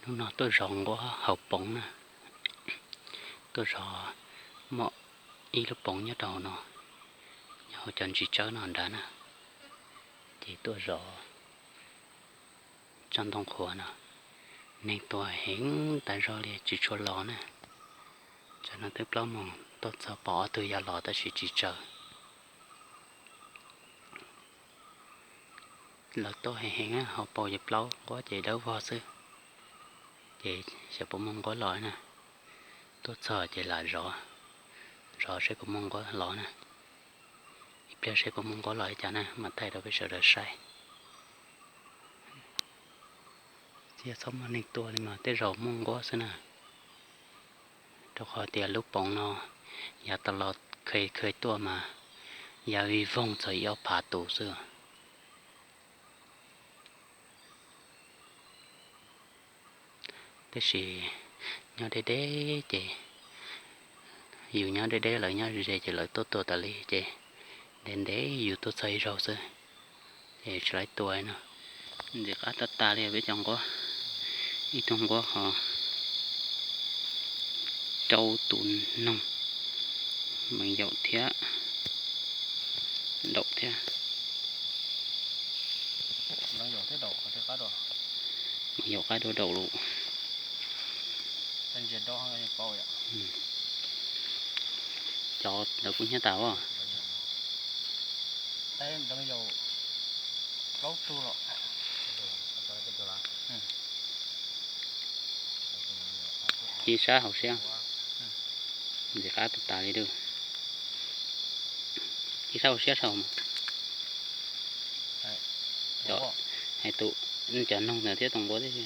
Hnub no tuaj zov nquab hauv poov na, tuaj zov muaj ib lub poov nyob rau hauv no, nyob hauv cov ntsis tsawb no nrad na, ces tuaj zov tsob ntoo qhuav no, neeg tuaj heev tas zog li tsis tshua los na. Tsam no twb plaub moos tuaj txog pom ob tug yau los tab sis tsis tsaws. Lawv tuaj heev heev, hauv paus ces plaub nquab ces dawb vog xwb, ces xyov puas muaj nquab los na. Tuaj txog ces lam zov, zov seb puas muaj nquab los na. Ib pliag seb puas muaj nquab los li cas na mam thaij rau peb sawv daws saib. Txhob muaj neeg tuaj li mas tej zaum muaj nquab xwb na, rau qhov tias lub poov no yav tas los kheev kheev tuaj mas yog vij voog txog ib ob phav tus xwb. Tab sis nyob deb deb ces, yus nyob deb deb lawv nyob ze ces lawv tuaj tuaj tas li ces ntev ntev yus tuaj txog ib zaug xwb ces tsis laib tua no. Ntxim qab tag tas li peb cov nquab, ib tug nquab ho rau tus noog, mees yaum thiab daum thiab. Mees yaum qab dua daum lus. Cov ntawd kuj hnyiab tas os. Ib sab hauv siab, ntxim qab tag tas li lawm. Ib sab hauv siab saum mas. Hais tus, cov noog ntawd thiab tus nquab tib si.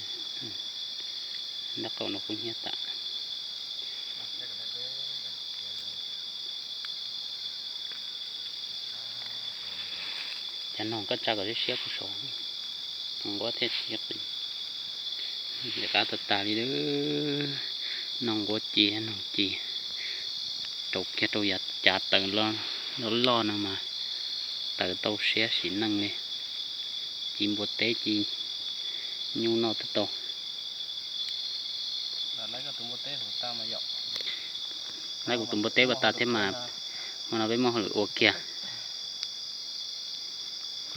Nraub qaum no kuj hnyiab tas. Cov noog koj tsa kom siab siab puag saud, tus nquab thiaj tsis qis. Ntxim qab tag tas li lawm. Noog nquab ci, noog ci, rau kiag rau yav cav taws loj loj no mas taws tau siab sim neej li. Ci npua teb ci nyuj noj twb tau. Laib kuv tus npua teb pas tas thiab mas hmo no peb muaj hauj lwm ua kiag.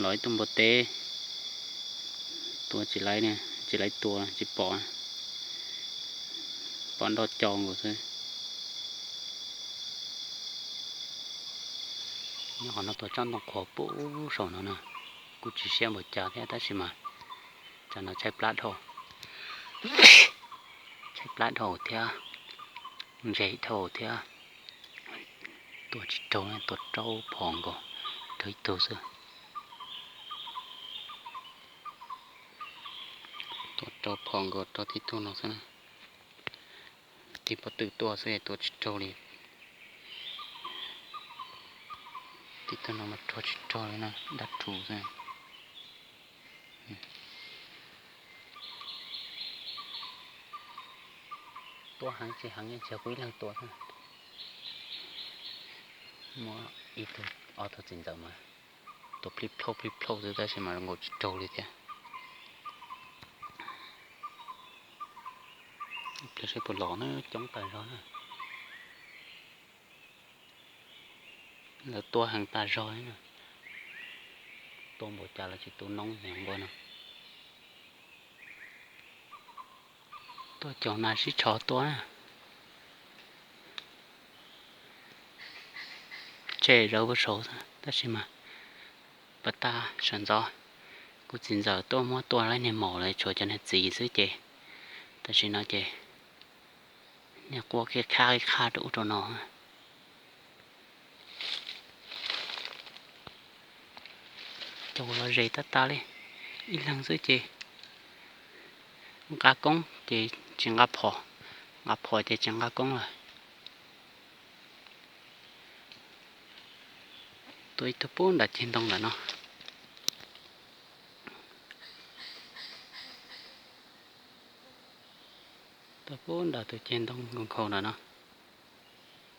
Los ib tug npua teb, tua tsis laib, tsis laib tua tsis pom, pom nroj co nkaus xwb. Nyob qhov no tua tsob ntoo qhuav pub saum no na, kuj tsis siab npaum cas thiab tab sis mas tsam no tshaib plab dhau, tshaib plab dhau thiab, ntse dhau thiab. Tua tsis raug, tua rau phom nkaus, raug ib tug xwb. Tua rau phom nkaus, raug tib tug no xwb na. Tig pob tw tuaj xwb tua tsis raug li. Tib tug no mas raug tsis raug li na, dab rhuv xwb. Tua heev tsis heev yeej tsis yog kuv ib leeg tua xwb. Muaj ib tug ob tug txiv ntxawm mas tua plij plauj plij plauj xwb tab sis mas zoo nkaus tsis raug li thiab. Ib pliag seb puas los na, coob tas zog na. Lawv tua heev tas zog li na. Tua npaum cas los tsis tu noob li npua no. Tuaj caum nas sib tshov tua na. Tshem zawv puag saud tab sis mas pas tas sawv ntxov kuv txiv ntxawm tuaj muab tua laib niag maum lawm tshuav cov niag txiv xwb ces tam sim no ces niag quaj qhia qha qhia qha rau ub rau no. Caum los zes tab tas li, ib leeg xwb ces nqa koob ces tsis nqa phom, nqa phom ces tsis nqa koob lawm. Tua ib tug pub nram ceg ntoo ntawm no. Tua pub nram tus ceg ntoo nkhaus nkhaus ntawm no.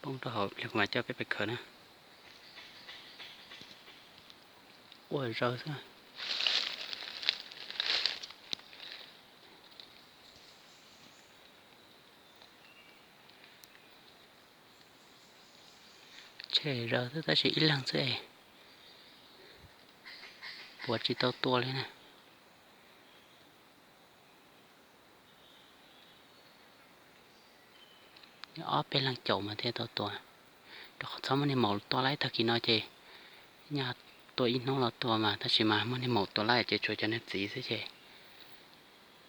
Poob rau hauv ib pliag kuv mam coj peb pais khaws na. Quaj zawv xwb. Tshem zawv xwb tab sis ib leeg xwb es puav tsis tau tua li na. Ob peb leeg caum mas thiaj tau tua, rau qhov txhob muaj niag maum tua laib. Tag kis no ces nyaj tua ib hnub los tua mas, tab sis mas muaj niag maum tua laib ces tshuav cov niag txiv xwb ces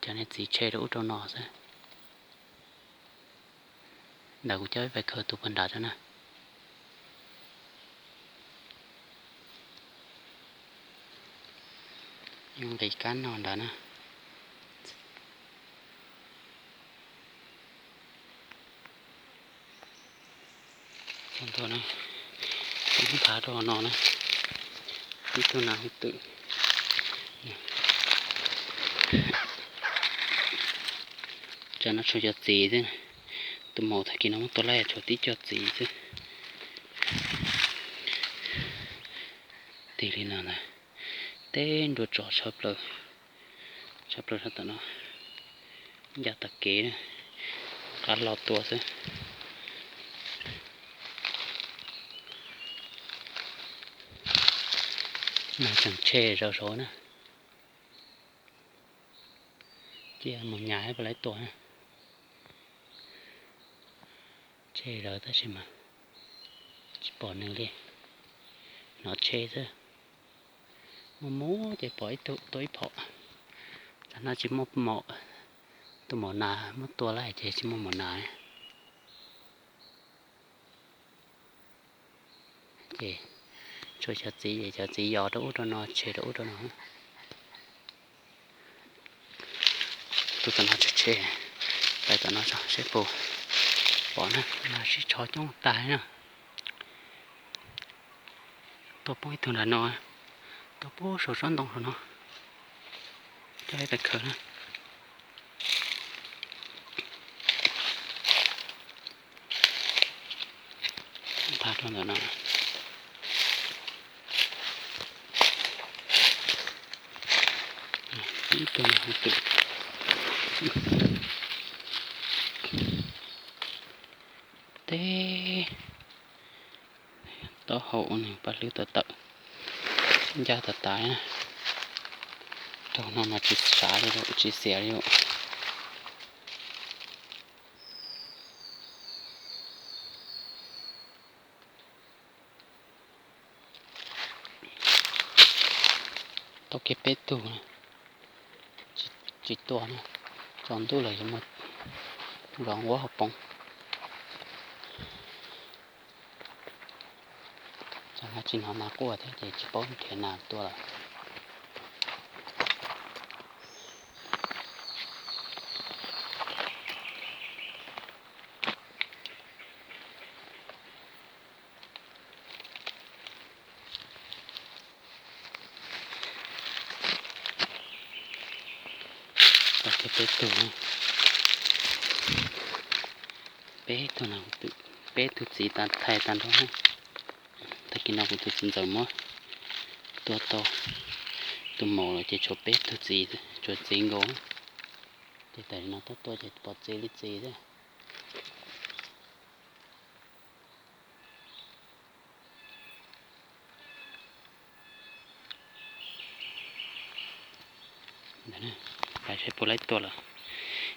cov niag txiv tshem rau ub rau no xwb. Ntawd kuv coj peb pais khaws tus puag nrad rau na. Nqis kab no ntawd na. Txog ntua na, phav rau no na, ib tug nas hauv twm. Tsam no tshuav cov txiv xwb, tus maum tag kis no muab tua laib tshuav tib co txiv xwb. Tig li no ntag, teb nruas tso tshaj plaws, tshaj plaws sab tom no, ncaj tom kev, qab lo tua xwb. Nag tseem tshem zawv saud na. Cia mus nyas puas laib tua na. Tshem zawv tab sis mas tsis pom nws li, hnov tshem xwb. Muaj muab ces pom ib tug tua ib phom. Tam no tsis muaj maum, tus maum nas muab tua lawm ces tsis muaj maum nas. Ces tshuav cov txiv ces cov txiv yos rau ub rau no, tshem rau ub rau no. Tus tom no tshem tshem, pais tom no tso seb puas pom na, mas sib tsho coob tag na. Tuaj poob ib tug nram no, tuaj poob saum tsob ntoo saum no, coj peb pais khaws na. Nqa rau ntawm no. Ib tug no hauv twm. Teb taub hau ua nws paj hlwb tawm tawm, ncaj tas tas li na. Raug no mas tsis sav li, tsis xiam li. Tau kiag peb tug, tsis tua na, tsaus ntuj lawm yuav mus zov nquab hauv poov. Tsam no tsis hnov nas quaj thiab ces tsis paub nrhiav nas tua lawm. Tau kiag peb tug, peb tug no, peb tug txiv thaij tag nrho. Tag kis no kuv tus txiv ntxawm muab tua tau tus maum lawm ces tshuav peb tug txiv, tshuav txiv nkaus. Ces tam sim no tuaj tua ces pom txiv li txiv xwb. Ntawd, pais seb puas laib tua lawm.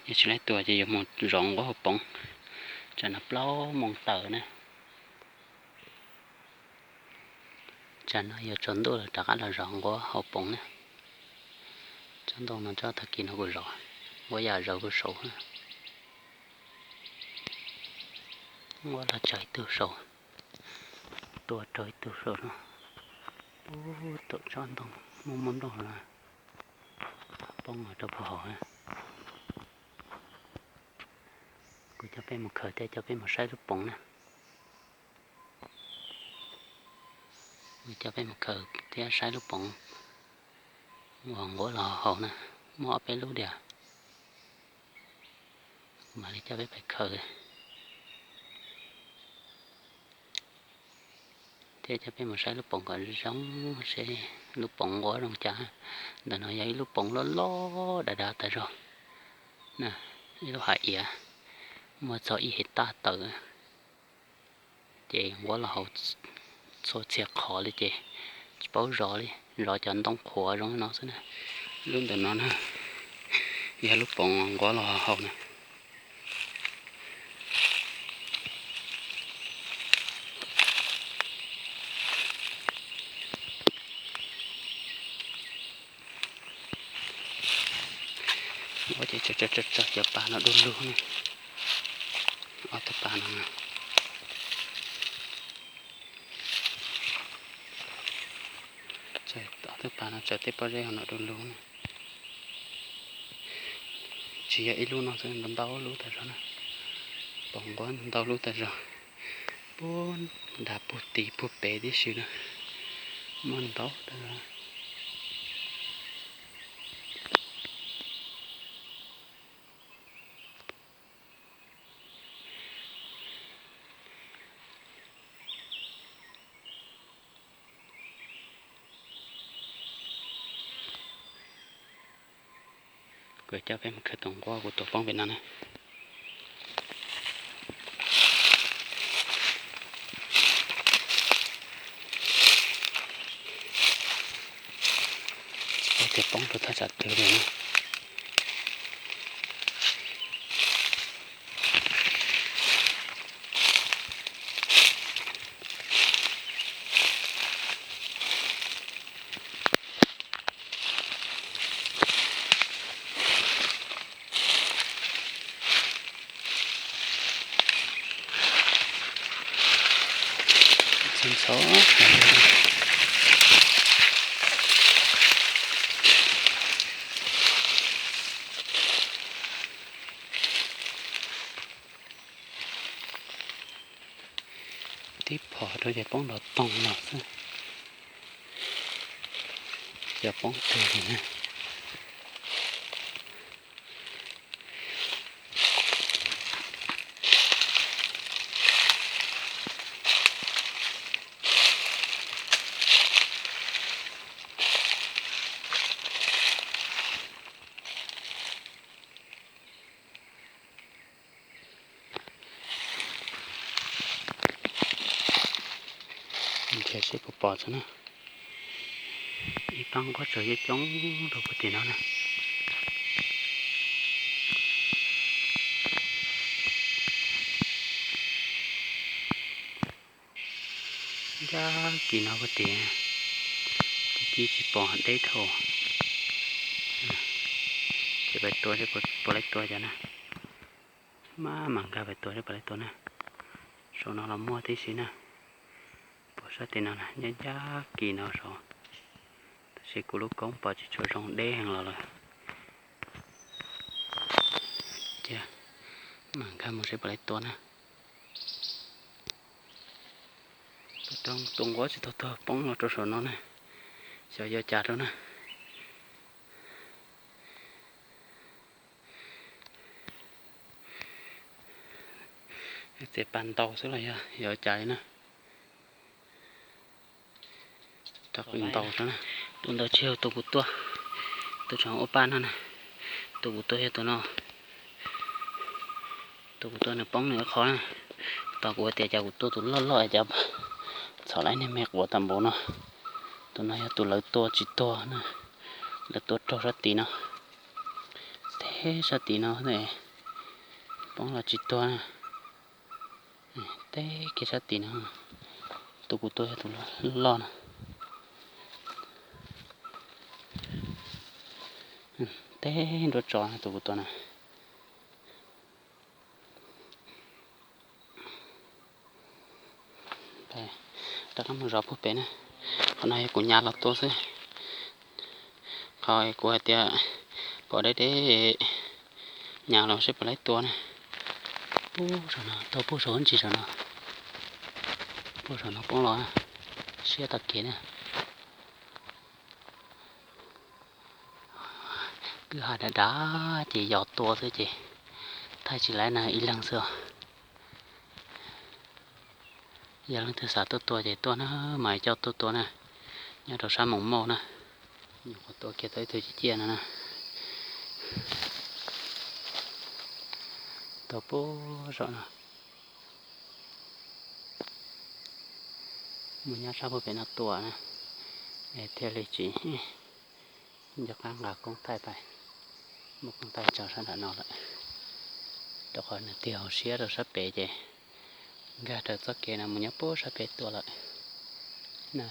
Yog tsis laib tua ces yuav mus zov nquab hauv poov. Tsam no plaub moos tawm na. Tsam no yuav tsaus ntuj lawm rov qab los zov nquab hauv poov na. Tsob ntoo no tsob tag kis no kuv zov, nquab yaj zaum kuv saud. Nquab los tsawg ib tug saud, tua raug ib tug saud no. Ub, tom tsob ntoo muaj muaj nplooj no, poob rau puag hauv. Kuv coj peb mus khaws thiab coj peb mus saib lub poov na. Kuv coj peb mus khaws thiab saib lub poov uas nquab los haus na, muaj ob peb lub diam. Kuv mam li coj peb pais khaws thiab coj peb mus saib lub poov kom zoo seb lub poov nquab zoo cas. Ntawm no yog ib lub poov loj loj dav dav tas zog, ib lub hav iav muaj txog ib hais taj tawm, ces nquab los haus txhua txhia qhov li ces tsis paub zov li, zov cov ntoo qhuav zoo li no xwb na. Lub ntawm no na, yog lub poov nquab los haus na. Ua ces tsa tsa tsa cov pas no du lug ne. Ob tug pas no, ob tug pas no tsaws tej pob zeb hauv no du lug ne. Tsis yog ib lub no xwb, ntau ntau lub tag zog na. Poov nquab ntau lub tag zog, puag nram puag tid puag pem tib si na, muaj ntau tag zog. Kuv coj peb mus khaws tus nquab kuv tuav poob pem no na. Tsis paub tias poob rau thaj tsam twg li na. Txhua ntxhov. Tib phom rau ces poob nrov toog los xwb. Cov poob twg li na. Nrhiav seb puas pom txog na. Ib pab nquab tsawv coob coob rau puag tim no na. Ncaj kis no puag tim, ci ci tsis pom deb dhau. Ces pais tua seb puas, puas laib tua cov na. Maj mam nkag pais tua seb puas laib tua na. Saum no los muaj tib si na. Puag sab tim no na, ncaj ncaj kis no saud. Tab sis kuv lub koob pom tsis tshua zoo, deb heev los lawm. Cia mam nkag mus seb puas laib tua na. Tus nquab tsis tau tuag poob los rau saum no na, xyov yuav cas rau na. Txiav pas ntaus xwb los yog yuav cas li na. Rov qwm ntaus rau na. Tus ntawd tsis yog tus kuv tua, tus tseem ua paj no na. Tus kuv tua yog tus no. Tus kuv tua nws poob nws ib qho na. Tos kuv tias cas kuv tua tus loj loj cas txhom laib niag me quav tag npaum no. Tus no yog tus lawv tua tsis tuag na, lawv tua raug sab tim no. Teb sab tim no poob los tsis tuag na. Teb kiag sab tim no, tus kuv tua yog tus loj no. Teb nruab tso tus kuv tua na. Rov qab mus zov puag pem na. Qhov no yog kuv nyas los tua xwb. Qhov kuv hais tias pom deb deb, nyas los seb puas laib tua na. Puag saum no, tua puag saum ntsis saum no. Puag saum no poob los, siab tag kev na. Kwj ha dav dav ces yos tua xwb ces thaij tsis laib na, ib leeg xwb os. Yog leej twg xav tuaj tua ces tuaj na, mas coj tuaj tua na, nyob rau sab Moos Mauj na. Nyuam qhuav tua kiag tau ib tug ciaj ciaj no na. Tua puag saum no. Mus nyob sab puag pem no tua na, es thiaj li tsis nco qab nqa koob thaij pais. Muaj koob thaij tso sab nram no lawm, rau qhov nws tig hauv siab rau sab pem ces nkag raws txoj kev no mus nyob puag sab pem tua lawm na.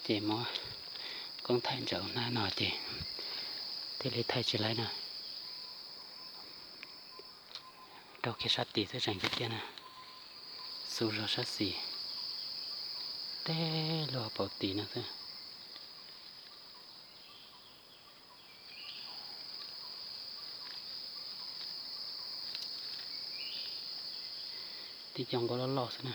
Ces muab koob thaij ntsaws hnab no ces thiaj li thaij tsis laib na. Rau kiag sab tid xwb tseem kiag tiag na. Xu zog sab xis, teb luag paus tis no xwb. Tib co nquab loj loj xwb na.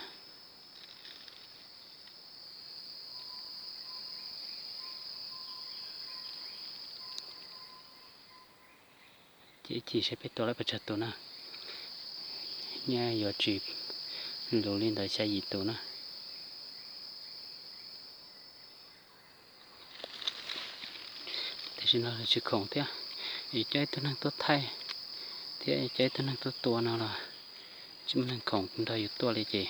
Ces ib chim seb peb tua lawm pes tsawg tus na. Nyob yuav tsis lus li ntawd xya yim tus na. Tam sim no tsis khoom thiab, yuav coj ib tug neeg tuaj thaij thiab coj ib tug neeg tuaj tua no los tsis muaj neeg khoom nrog yus tuaj li ces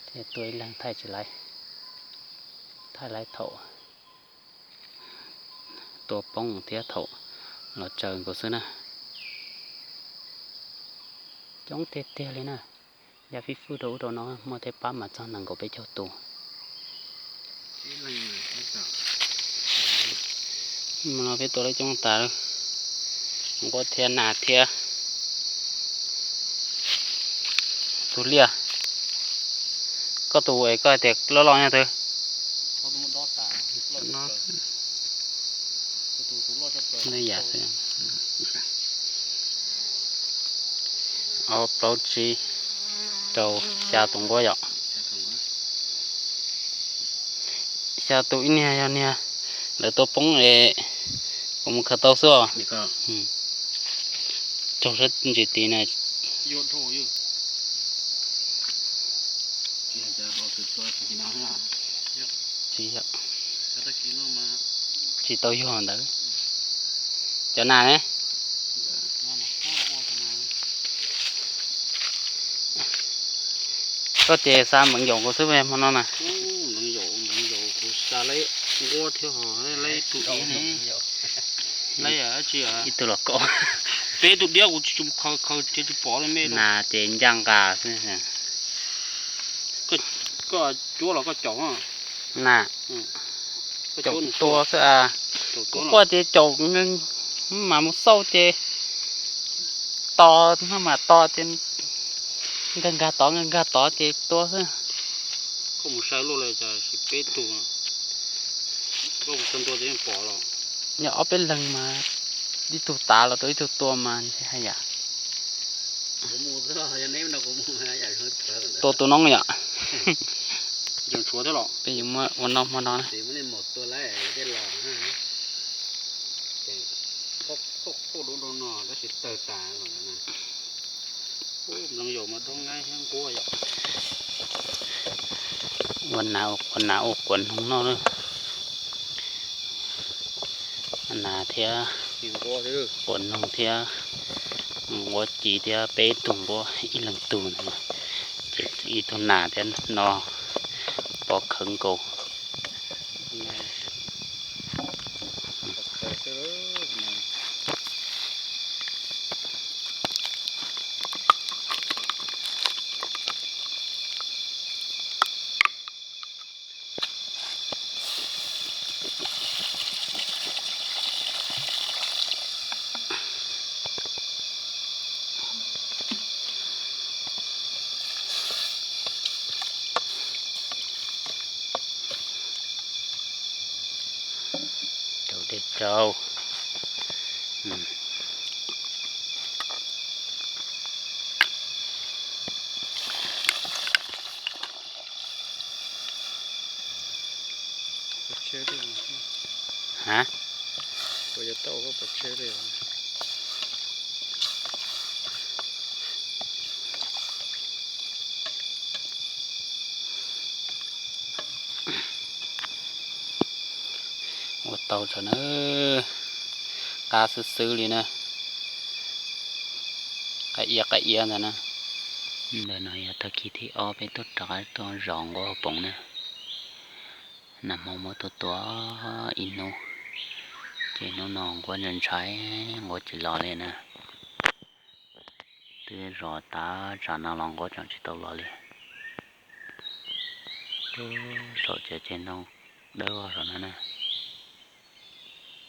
thiaj tua ib leeg thaij tsis laib. Thaij laib thaum tua poob thiab thaum los tsaws nkaus xwb na. Coob tiag tiag li na. Yog fij fwj rau ub rau no muaj thiaj pab mas txog nees nkaum peb caug tus. Mas no peb tua lawm coob tas, nquab thiab nas thiab. Tus liaj, koj tus es koj hais tias loj loj nyob twg? Ob plaub tsib rau xya tus nquab yom. Xya tus ib niag yog niag lawv tua poob es kuv mus khaws tau xwb os. Raug sab ntsis tid na. Tsis tau yog ntawd. Cov nas ne? Koj ces xa npeev yaum kuv xwb hmo no na. Ib tug los koj. Peb tug diab kuv tsis khaws thiab tsis pom li me. Nas ces ncaj nqa xwb. Koj cuab los koj caum? Nas, caum tua xwb. Kuv quaj ces caum, mas mus xauj ces to, no mas to ces nkag nkag tod nkag nkag tod ces tua xwb. Koj mus sai luaj li cas peb tug, koj mus txog ntua ces pom los. Yog ob peb leeg mas ib tug tav los rau ib tug tua mas haj yam. Tua tus noob yom. Peb yuav muab ua noj hmo no na. Ua nas ua quav noog noj na. Nas thiab quav noog thiab nquab ci thiab peb tug nquab ib leeg tug ntawd, ces ib tug nas thiab no pov khawv nkaus. Rau dej rau. Ha, ua tau tso na, qab xwb xwb li na, qab iab qab iab ntag na. Ntawm no yog tag kis thib ob peb tuaj rov qab tuaj zov nquab hauv poov na. Nag hmo muab tua tua ib hnub, ces hnub no nquab ntshai ntshai, nquab tsis los li na. Twb zov tas tsam no los nquab tseem tsis tau los li. Twb saum cov ceg ntoo dawb vog saum no na.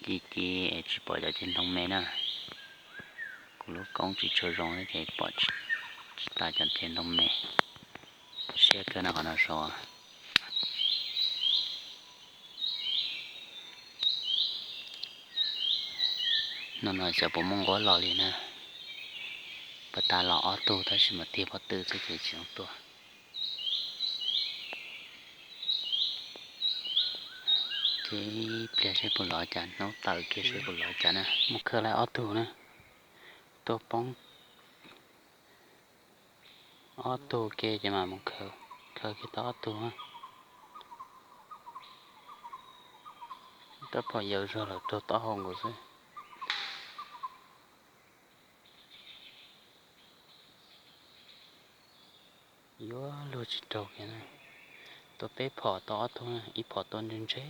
Ci ci es tsis pom cov ceg ntoo me na. Kuv lub koob tsis tshua zoo ces pom tsis tas cov ceg ntoo me. Siab kawg no qhov no saud. Hnub no xyov puas muaj nquab los li na. Puag ta los ob tug tab sis mas tig pob tw xwb ces tsis zoo tua. Ces ib pliag seb puas los cas, hnub tawm kiag seb puas los cas na. Mus khaws lawm ob tug na. Tua poob ob tug ke ces mam mus khaws, khaws kiag tau ob tug na. Tab phom yaws zog lawm raug taub hau nkaus xwb. Yuav luag tsis raug kiag na. Tua peb phom tau ob tug na, ib phom tua ntse ntse,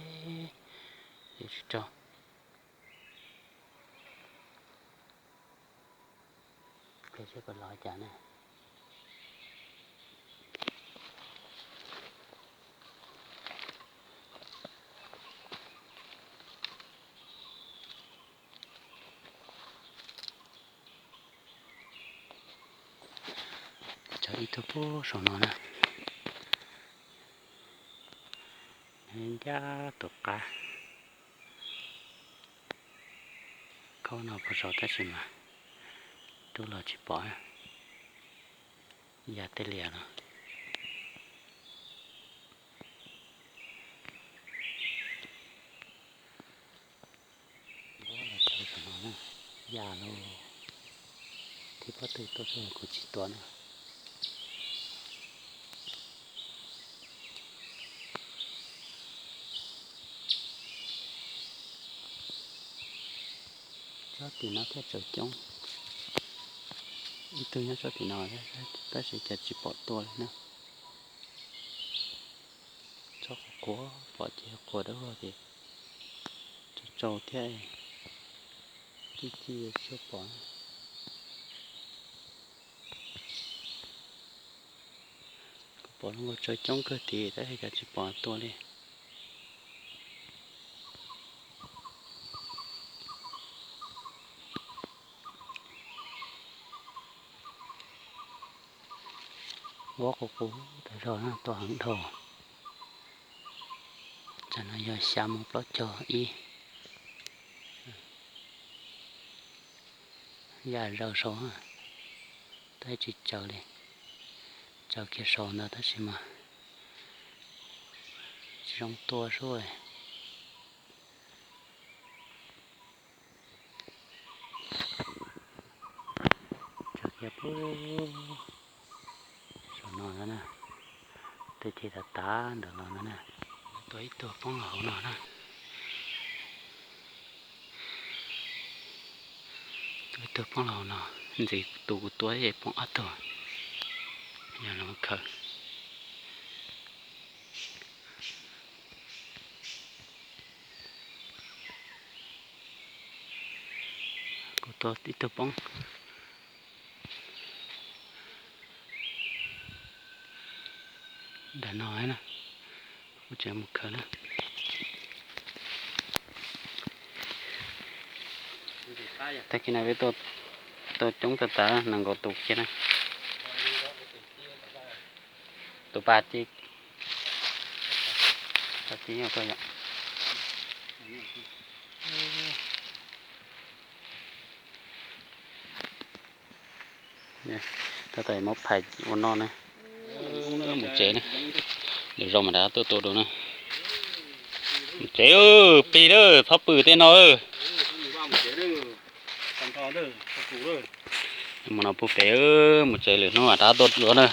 yuav tsis raug. Pliag seb puas los cas na. Tso ib tug pub saum no na. Ncaj tus qab. Khaub no puag saud tab sis mas rub los tsis pom, ya tej lias los. Nquab los tawv saum no na, ya lawm. Thib pob tw tuaj xwb kuv tsis tua na. Tsob tim no thiaj tsaws coob. Ib tug nyob tsob tim no, tab sis cas tsis pom tua li na. Tsob qhuav qhuav, pom ces qhuav dawb vog ces tsaus tsaus thiab, ci ci tsis pom. Kuv pom zoo nkaus tsaws coob kawg tid tab sis cas tsis pom tua li. Nquab qus qus tas zog na, tua heev dhau. Tsam no yog xya moo plaub caug ib. Ya zaws saud, tab tsis tsaws li. Tsaws kiag saud ntawd tab sis mas tsis zoo tua sub. Tsaws kiag pub saum no na, tej ceg tav tav ntawm los no na. Tua ib tug poob los hauv no na. Tua ib tug poob los hauv no, ntxiv tus kuv tua poob ob tug, yog los khaws. Kuv tua ib tug poob. Nram no na, kuv tseem mus khaws na. Tag kis no peb tua coob tas tas nees nkaum tus kiag na. Tus pas ci, pas ci tuaj yom. Tab tom muab phais ua noj na. Mus tsev na. Lwm zaus mam rov tuaj tua dua na. Mus tsev, plig lawm, txhob pw tej no. Mus no puag pem, mus tsev, lwm hnub mam rov tuaj dua na.